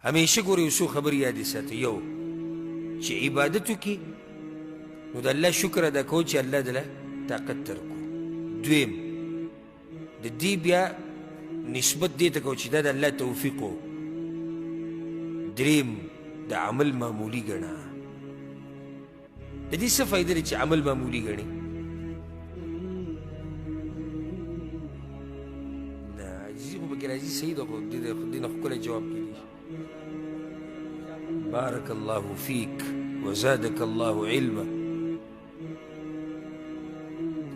همیشه ګورې یو څو خبرې یادې ساته. یو چې عبادت وکړي نو د الله شکر ادا کوو چې الله دله طاقت درکړو. دویم د دې بیا نسبت دې ته کوو چې دا د الله توفیق و. دریم د عمل معمولي ګڼه. د دې څه فایده ده چې عمل معمولي ګڼي؟ نه، عاجزي خو پکې راځي، صحیح ده، خو دې نه ښکلی جواب کېدی شي. بارک الله فیک وزادک الله علما.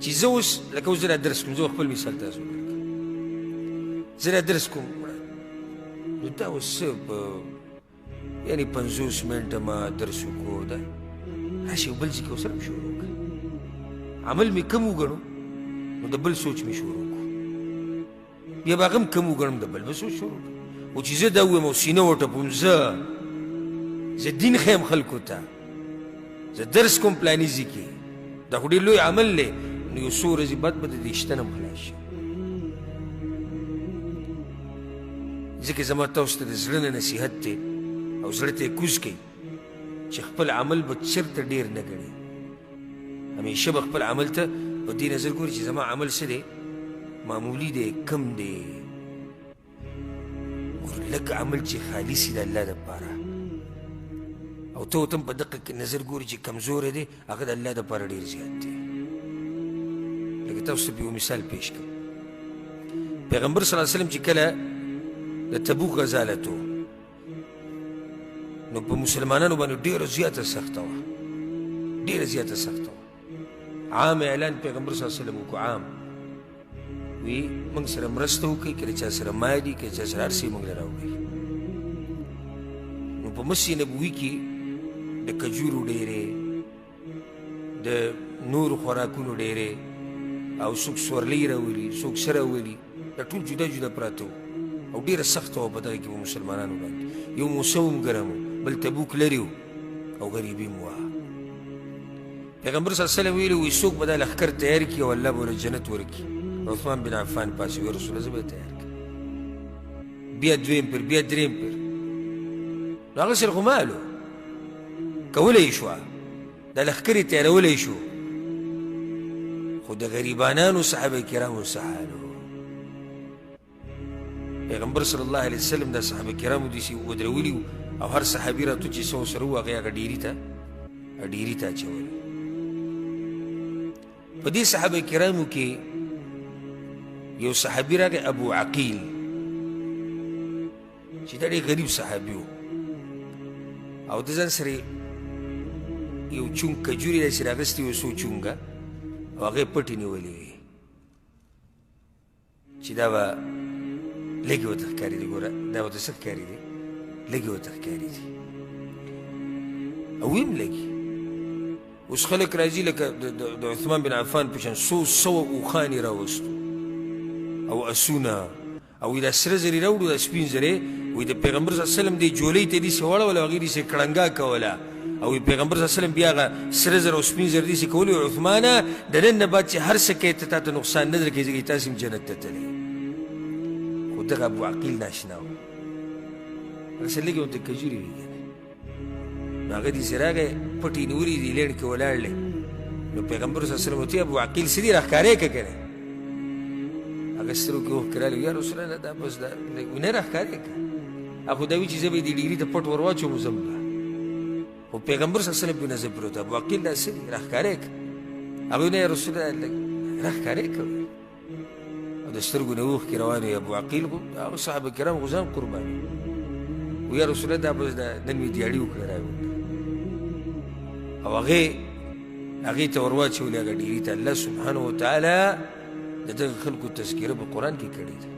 چې زه اوس لکه اوس زه را درس کوم، زه خپل مثال تاسو درکړم، زه را درس کوم نو دا اوس څه په یعنې 50 منټه ما درس وکړو، دا راشي یو بل ځای کې ورسره هم شروع کړه. عمل مې کم وګڼو نو د بل سوچ مې شروع کړو، بیا به هغه هم کم وګڼم د بل به سوچ شروع کړم. خو چې زه دا ووایم او سینه وټپوم، زه دین ښیم خلکو ته، زه درس کوم پلاني ځای کې، دا خو ډېر لوی عمل دی، نو یو څو ورځې بعد به د دې شتن هم خلاص شي. ځکه زما تاسو ته د زړه نه نصیحت دی او زړه ته یې کوز کوي چې خپل عمل به چېرته ډېر نه ګڼي، همیشه به خپل عمل ته په دې نظر ګوري چې زما عمل څه دی، معمولي دی، کم دی. ګوره لږ عمل چې خالص وي د الله دپاره، او ته ورته هم په دقه نظر ګوري چې کمزوری دی، هغه د الله دپاره ډېر زیات دی. لکه تاسو ته یو مثال پیش کړم. پیغمبر صلی الله علیه وسلم چې کله د تبوک غزا له تلو نو په مسلمانانو باندې ډېره زیاته سخته وه، ډېره زیاته سخته وه. عام اعلان پیغمبر صلی الله علیه وسلم وکړو، عام وی موږ سره مرسته وکړئ، که له چا سره مال دي، که له چا سره هر څه موږ له راوړئ. نو په مسجد نبوي کې د کجورو ډېرې، د نورو خوراکونو ډېرې، او څوک سورلۍ راولي، څوک څه راولي، دا ټول جدا جدا پراته وو او ډېره سخته وه په دغه کې په مسلمانانو باندې. یو موسم هم ګرم و، بل تبوک لرې و او غریبي هم وه. پیغمبر صلی الله علیه وسلم ویلي وایي څوک به دا لښکر تیار کړي او الله به ورله جنت ورکړي. عثمان بن عفان پاڅېد، ویل رسول الله زه به یې تیار کړم. بیا دویم پر، بیا دریم پر، نو هغه سره خو مال و، کولی یې شوه، دا لښکر یې تیارولی شو، خو د غریبانانو صحابه کرامو څه حال و؟ پیغمبر صلی الله علیه وسلم د صحابه کرامو داسې ودرولي وو او هر صحابي راتلو چې څه ورسره وو هغه یې هغه ډېري ته اچول. په دې صحابه کرامو کې یو صحابي راغی، ابو عقیل، چې دا ډېر غریب صحابي و او د ځان سره یو چونګ کجوري داسې راغستې وې، څو چونګه، او هغه یې پټې نیولې وې چې دا به لږې ورته ښکاري دي. ګوره دا ورته څه ښکاري دي، لږې ورته ښکاري دي او ویم لږې. اوس خلک راځي لکه د عثمان بن عفان په شان څو سوه اوښان یې راوستو او اسونه، او دا سره زر یې راوړو، دا سپین زر یې، وایي د پیغمبر صلی الله علیه وسلم دې جولۍ ته داسې واړوله او هغې داسې کړنګا کوله، او پیغمبر صلی الله علیه وسلم بیا هغه سره زر او سپین زر داسې کولي، عثمانه د نن نه بعد چې هر څه کوې ته تا ته نقصان نه درکوي، ځکه چې تاسې هم جنت ته تللی. خو دغه ابو عقیل ناشنا و، هغه سره لږې ورته کجورې وي که نه، نو هغه داسې راغی، پټې نیولې دي، لېڼ کې ولاړ دی. نو پیغمبر صلی الله علیه وسلم ورته ابو عقیل څه دي راښکارې که که نه؟ هغه سترګو کې اوښکې راغلې، یا رسول الله دا بس دا نه راښکارې که، خو دا وي چې زه به یې دې ډېري ته پټ ور واچوم ځم به. خو پیغمبر صلی الله علیه وسلم په نظر پروت، ابو عقیل دا څه دي راښکارې که؟ هغه نه یا رسول الله راښکارې که، او د سترګو نه اوښکې روانې وې. ابو عقیل خو هغه صحابه کرام خو ځان قرباني و، یا رسول الله دا بس دا نن مې دیاړي وکړه راوړه، او هغې ته ور واچولې هغه ډېري ته. الله سبحانه وتعالی د دغه خلکو تذکره په قرآن کې کړې ده.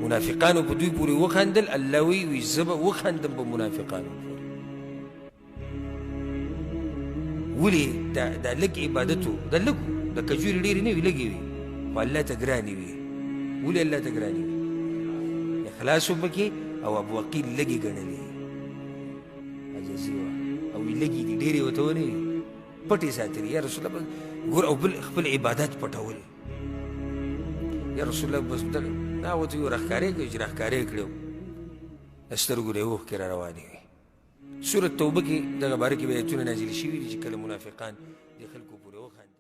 منافقانو په دوی پورې وخندل، الله وایي وي زه به وخندم په منافقانو پورې. ولې دا لږ عبادت و، دا لږ و، د کجورې ډېرې نه وي، لږې وي، خو الله ته ګرانې وي. ولې الله ته ګرانې وي؟ اخلاص و پکې، او ابو عقیل لږې ګڼلې، عاجزي وه، او لږې دي، ډېرې ورته ونه وي، پټې ساتلې. یا رسول الله ګور، او بل خپل عبادت پټول، یا رسول الله بس نه ورته وایي راښکارې کړې، چې راښکارې کړې. د سترګو نه یې اوښکې را روانې وي. سورة توبه کې دغه باره کې به ایتونه نازل شوي دي چې کله منافقان د خلکو پورې وخاندي.